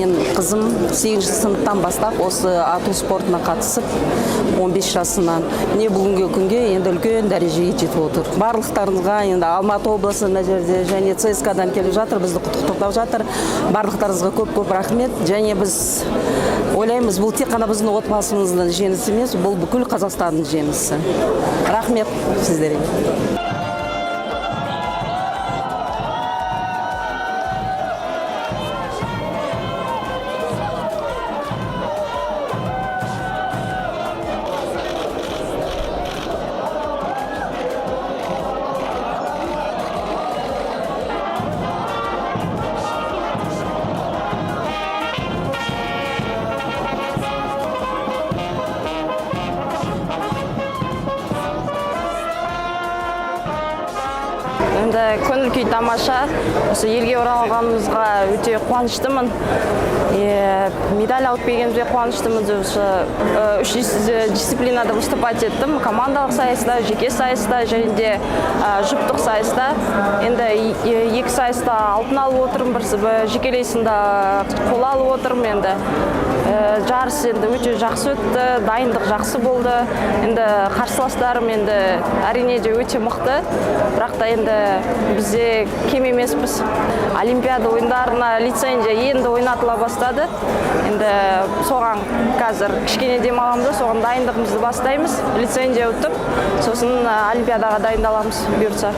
Мен қызым 8 сыныптан бастап осы ату спортына қатысып, 15 жасынан міне бүгінгі күнге енді үлкен дәрежеге жетіп отыр. Барлықтарыңызға енді Алматы облысы мына жерде және ЦСКА-дан келіп жатыр, бізді құттықтап жатыр. Барлықтарыңызға көп-көп рахмет. Және біз ойлаймыз, бұл тек қана біздің отбасымыздың жеңісі емес, бұл бүкіл Қазақстанның жеңісі. Рахмет сіздерге. Енді көңіл күй тамаша. Осы елге оралғанымызға өте қуаныштымын. Медаль алып келгенімізге қуаныштымыз. Осы үш дисциплинада выступать еттім: командалық сайыста, жеке сайыста және де жұптық сайыста. Енді екі сайыста алтын алып отырмын, бір жекелей сында қола алып отырмын. Енді жарыс енді өте жақсы өтті, дайындық жақсы болды. Енді қарсыластарым енді әрине де өте мықты, бірақ та енді бізде кем емеспіз. Олимпиада ойындарына лицензия енді ойнатыла бастады. Енді соған қазір кішкене демаламыз да, соған дайындығымызды бастаймыз. Лицензия ұтып, сосын олимпиадаға дайындаламыз, бұйыртса.